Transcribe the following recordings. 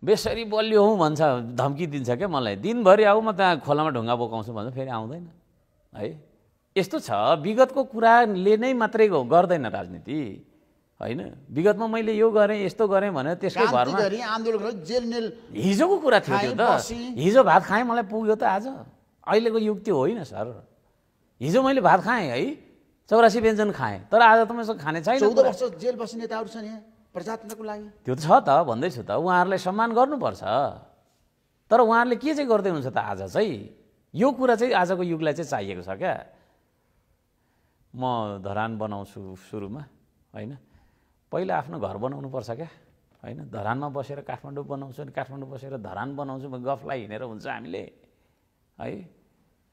बेसरी बलियो हुँ भन्छ, धम्की दिन्छ क्या मलाई। दिनभरि आऊ म त्यहाँ खोलामा ढुङ्गा बोकाउँछु भन्छ, फेरि आउँदैन है। यस्तो छ, विगतको कुराले नै मात्रै गर्दैन राजनीति होइन। विगतमा मैले यो गरेँ यस्तो गरेँ भनेर त्यसको भरमा हिजोको कुरा थियो त्यो त। हिजो भात खाएँ मलाई पुग्यो त आज। अहिलेको युग त्यो होइन सर। हिजो मैले भात खाएँ है, 84 व्यञ्जन खाएँ, तर आज त मसँग खाने छैन। 14 वर्ष जेल बस्ने नेताहरू छन् यहाँ प्रजातन्त्रको लागि। त्यो त छ त, भन्दैछु त, उहाँहरूलाई सम्मान गर्नुपर्छ। तर उहाँहरूले के चाहिँ गर्दै हुनुहुन्छ त आज चाहिँ? यो कुरा चाहिँ आजको युगलाई चाहिँ चाहिएको छ क्या। म धरान बनाउँछु सुरुमा होइन, पहिला आफ्नो घर बनाउनु पर्छ क्या होइन। धरानमा बसेर काठमाडौँ बनाउँछु अनि काठमाडौँ बसेर धरान बनाउँछु, गफलाई हिँडेर हुन्छ हामीले है।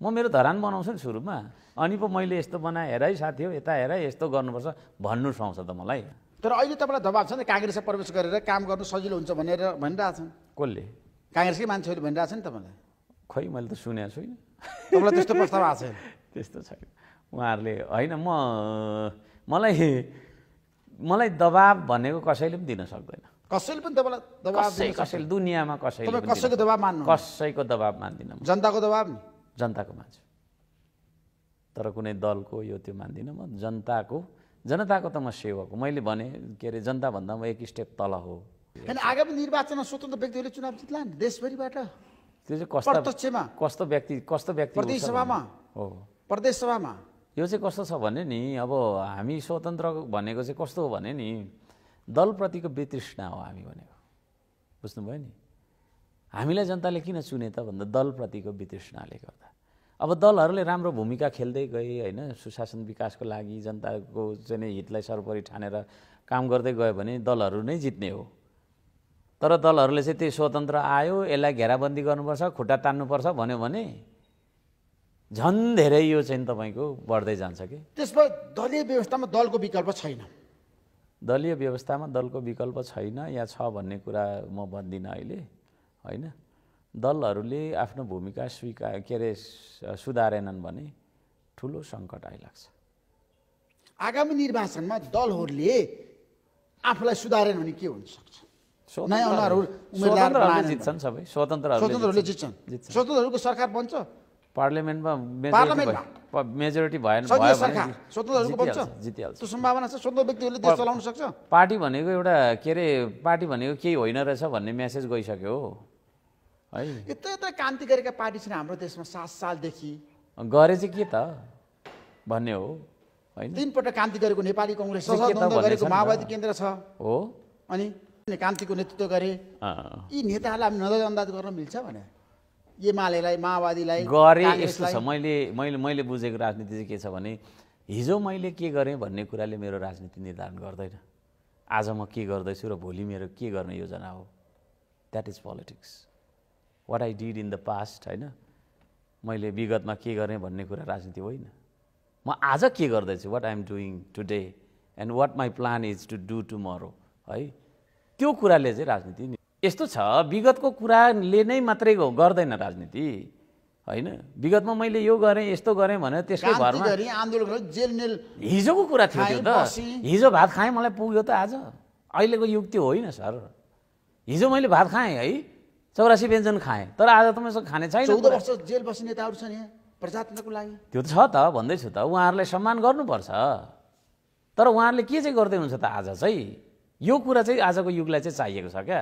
म मेरो धरान बनाउँछु नि सुरुमा, अनि पो मैले यस्तो बनाएँ हेर है साथी हो, यता हेर यस्तो गर्नुपर्छ भन्नु सुहाउँछ त मलाई। तर अहिले तपाईँलाई दबाब छ नि, काङ्ग्रेसमा प्रवेश गरेर काम गर्नु सजिलो हुन्छ भनेर भनिरहेछन्। कसले? काङ्ग्रेसकै मान्छेहरूले भनिरहेछ नि तपाईँलाई। खै मैले त सुनेको छुइनँ। तपाईँलाई त्यस्तो प्रस्ताव आएको छैन? त्यस्तो छैन। उहाँहरूले होइन, मलाई दबाब भनेको कसैले पनि दिन सक्दैन। कसैले पनि तपाईँलाई दबाब? कसैले दुनियाँमा कसैले पनि। कसैको दबाब मान्नु? कसैको दबाब मान्दिनँ। जनताको दबाब नि? जनताको मान्छु, तर कुनै दलको यो त्यो मान्दिनँ म। जनताको त म सेवक हो। मैले भने के अरे, जनताभन्दा म एक स्टेप तल हो। होइन, आगामी निर्वाचनमा स्वतन्त्र व्यक्तिहरूले चुनाव जित्लान् देशभरिबाट। त्यो चाहिँ प्रत्यक्षमा कस्तो व्यक्ति प्रदेश सभामा हो, प्रदेश सभामा यो चाहिँ कस्तो छ भने नि, अब हामी स्वतन्त्र भनेको चाहिँ कस्तो हो भने नि, दलप्रतिको वितृष्णा हो हामी भनेको। बुझ्नुभयो नि? हामीलाई जनताले किन चुने त भन्दा दलप्रतिको वितृष्णाले गर्दा। अब दलहरूले राम्रो भूमिका खेल्दै गए होइन, सुशासन विकासको लागि जनताको चाहिँ हितलाई सर्वोपरि ठानेर काम गर्दै गयो भने दलहरू नै जित्ने हो। तर दलहरूले चाहिँ त्यही स्वतन्त्र आयो, यसलाई घेराबन्दी गर्नुपर्छ, खुट्टा तान्नुपर्छ भन्यो भने झन् धेरै यो चाहिँ तपाईँको बढ्दै जान्छ कि। त्यसमा दलीय व्यवस्थामा दलको विकल्प छैन। दलीय व्यवस्थामा दलको विकल्प छैन या छ भन्ने कुरा म भन्दिनँ अहिले होइन। दलहरूले आफ्नो भूमिका सुधारेनन् भने ठुलो सङ्कट आइलाग्छ। आगामी निर्वाचनमा दलहरूले आफूलाई सुधारेन भने के हुन सक्छ? स्वतन्त्रहरूले जित्छन्, सबै स्वतन्त्रहरूले जित्छन्। स्वतन्त्रहरूको सरकार बन्छ, पार्लियामेन्टमा मेजोरिटी भएन स्वतन्त्रहरूको बन्छ, जितिहाल्छ। त्यो सम्भावना छ। स्वतन्त्र व्यक्तिहरूले देश चलाउन सक्छ। पार्टी भनेको एउटा के अरे, पार्टी भनेको केही होइन रहेछ भन्ने मेसेज गइसक्यो है। यता क्रान्ति गरेका पार्टी छन् हाम्रो देशमा 7 सालदेखि। गरे चाहिँ के त भन्ने हो होइन। 3 पटक क्रान्ति गरेको नेपाली कङ्ग्रेस छ, गरेको माओवादी केन्द्र छ हो, अनि क्रान्तिको नेतृत्व गरे। यी नेताहरूलाई हामी नजरअन्दाज गर्न मिल्छ भने एमालेलाई, माओवादीलाई गरे। यस्तो छ, मैले बुझेको राजनीति चाहिँ के छ भने, हिजो मैले के गरेँ भन्ने कुराले मेरो राजनीति निर्धारण गर्दैन। आज म के गर्दैछु र भोलि मेरो के गर्ने योजना हो, that is politics. What I did in the past होइन, मैले विगतमा के गरेँ भन्ने कुरा राजनीति होइन। म आज के गर्दैछु, what I am doing today and what my plan is to do tomorrow है, त्यो कुराले चाहिँ राजनीति। यस्तो छ, विगतको कुराले नै मात्रै गर्दैन राजनीति होइन। विगतमा मैले यो गरेँ यस्तो गरेँ भनेर त्यसको भरमा हिजोको कुरा थियो त्यो त। हिजो भात खाएँ मलाई पुग्यो त आज। अहिलेको युग त्यो होइन सर। हिजो मैले भात खाएँ है, 84 व्यञ्जन खाएँ, तर आज त मसँग खाने छैन। 14 वर्ष जेल बस्ने नेताहरू छन् यहाँ प्रजातन्त्रको लागि। त्यो त छ त, भन्दैछु त, उहाँहरूलाई सम्मान गर्नुपर्छ। तर उहाँहरूले के चाहिँ गर्दै हुनुहुन्छ त आज चाहिँ? यो कुरा चाहिँ आजको युगलाई चाहिँ चाहिएको छ क्या।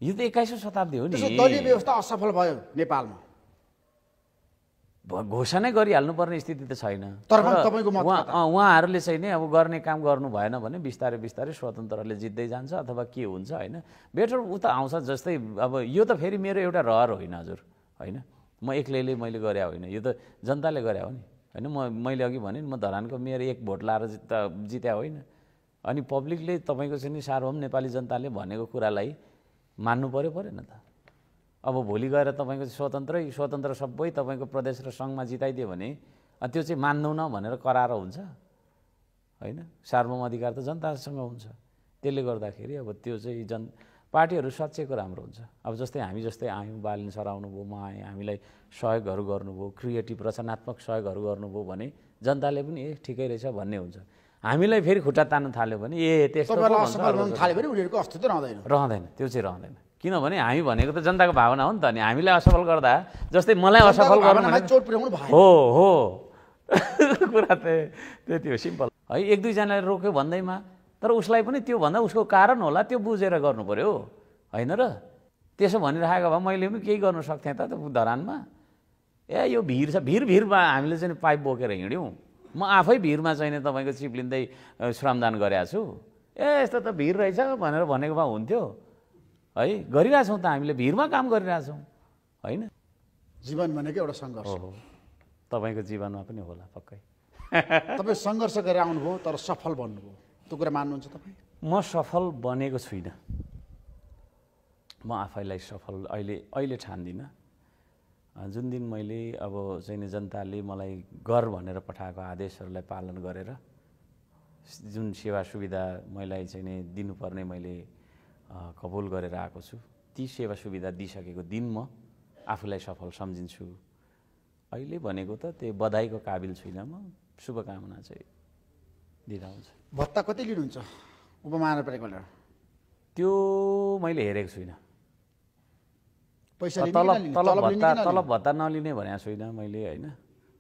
यो त 21औं शताब्दी हो नि। दलीय व्यवस्था असफल भयो नेपालमा, घोषणा गरिहाल्नुपर्ने स्थिति त छैन। तर उहाँहरूले चाहिँ नि अब गर्ने काम गर्नु भएन भने बिस्तारै बिस्तारै स्वतन्त्रले जित्दै जान्छ अथवा के हुन्छ होइन। बेटर उता आउँछ जस्तै। अब यो त फेरि मेरो एउटा रहर होइन हजुर होइन, म एक्लैले मैले गरे होइन, यो त जनताले गरे हो नि होइन। मैले अघि भने म धरानको मेयर 1 भोट लाएर जित्या होइन। अनि पब्लिकले तपाईँको चाहिँ नि सार्वभौम नेपाली जनताले भनेको कुरालाई मान्नु परेन त। अब भोलि गएर तपाईँको स्वतन्त्र सबै तपाईँको प्रदेश र सङ्घमा जिताइदियो भने त्यो चाहिँ मान्दैनौँ भनेर करार हुन्छ होइन। सार्वभौम अधिकार त जनतासँग हुन्छ। त्यसले गर्दाखेरि अब त्यो चाहिँ पार्टीहरू सचेको राम्रो हुन्छ। अब जस्तै हामी जस्तै आयौँ, बालिन सराउनु भयो, म आएँ, हामीलाई सहयोगहरू गर्नुभयो, क्रिएटिभ रचनात्मक सहयोगहरू गर्नुभयो भने जनताले पनि ठिकै रहेछ भन्ने हुन्छ। हामीलाई फेरि खुट्टा तान्न थाल्यो भने त्यस्तो पो तपाईँलाई भन्छ, असफल अर्को बनाउन थाल्यो भने उनीहरूको अस्तित्व रहँदैन। रहँदैन, त्यो चाहिँ रहँदैन। किनभने हामी भनेको त जनताको भावना हो नि त। अनि हामीलाई असफल गर्दा जस्तै मलाई असफल गर्नु भावनामा चोट पुर्याउनु भएन। हो कुरा त्यति हो, सिम्पल है। एक दुईजनाले रोक्यो भन्दैमा, तर उसलाई पनि त्यो भन्दा उसको कारण होला, त्यो बुझेर गर्नु पर्यो होइन र? त्यसो भनिराखेको भए मैले पनि केही गर्नु सक्थेँ त धरानमा। यो भिड छ, भिरमा हामीले चाहिँ पाइप बोकेर हिँड्यौँ। म आफै भिरमा चाहिँ तपाईँको चिप लिँदै श्रमदान गरेको छु। यस्तो त भिड रहेछ भनेर भनेको भए हुन्थ्यो है। गरिरहेछौँ त हामीले, भिरमा काम गरिरहेछौँ होइन। जीवन भनेको एउटा सङ्घर्ष हो, तपाईँको जीवनमा पनि होला पक्कै। तपाईँ सङ्घर्ष गरेर आउनुभयो तर सफल बन्नुभयो, त्यो कुरा मान्नुहुन्छ तपाईँ? म सफल बनेको छुइनँ। म आफैलाई सफल अहिले ठान्दिनँ। जुन दिन मैले अब चाहिँ जनताले मलाई गर भनेर पठाएको आदेशहरूलाई पालन गरेर जुन सेवा सुविधा मलाई चाहिँ नि दिनुपर्ने मैले कबुल गरेर आएको छु, ती सेवा सुविधा दिइसकेको दिन म आफूलाई सफल सम्झिन्छु। अहिले भनेको त त्यो बधाईको काबिल छुइनँ म, शुभकामना चाहिँ दिँदा हुन्छ। भत्ता कति लिनुहुन्छ उपमहानगरपालिकाबाट? त्यो मैले हेरेको छुइनँ। पैसा तलब भत्ता नलिने भनेको छुइनँ मैले होइन,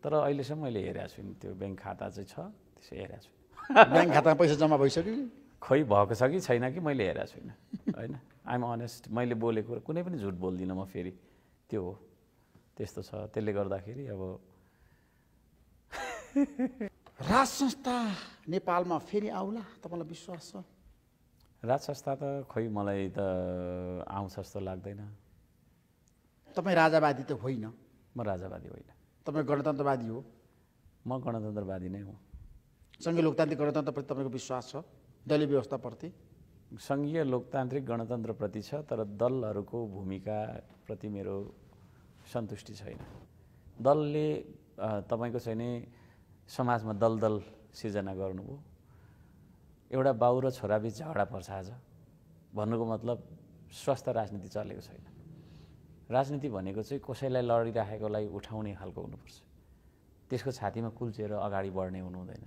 तर अहिलेसम्म मैले हेरेको छुइनँ। त्यो ब्याङ्क खाता चाहिँ छ, त्यसो हेरेको छु। ब्याङ्क खातामा पैसा जम्मा भइसक्यो? खोइ भएको छ कि छैन कि मैले हेरेको छुइनँ होइन। आइएम अनेस्ट, मैले बोलेको कुनै पनि झुट बोल्दिनँ म फेरि। त्यो हो, त्यस्तो छ। त्यसले गर्दाखेरि अब राज संस्था नेपालमा फेरि आउला तपाईँलाई विश्वास छ? राज संस्था त खोइ मलाई त आउँछ जस्तो लाग्दैन। तपाईँ राजावादी त होइन? म राजावादी होइन। तपाईँ गणतन्त्रवादी हो? म गणतन्त्रवादी नै हुँ। सङ्घीय लोकतान्त्रिक गणतन्त्रप्रति तपाईँको विश्वास छ? दलीय व्यवस्थाप्रति? सङ्घीय लोकतान्त्रिक गणतन्त्रप्रति छ, तर दलहरूको भूमिकाप्रति मेरो सन्तुष्टि छैन। दलले तपाईँको चाहिँ नि समाजमा दलदल सिर्जना गर्नुभयो। एउटा बाउ र छोराबीच झगडा पर्छ आज भन्नुको मतलब स्वस्थ राजनीति चलेको छैन। राजनीति भनेको चाहिँ कसैलाई लडिराखेकोलाई उठाउने खालको हुनुपर्छ, त्यसको छातीमा कुल्चेर अगाडि बढ्ने हुनु हुँदैन।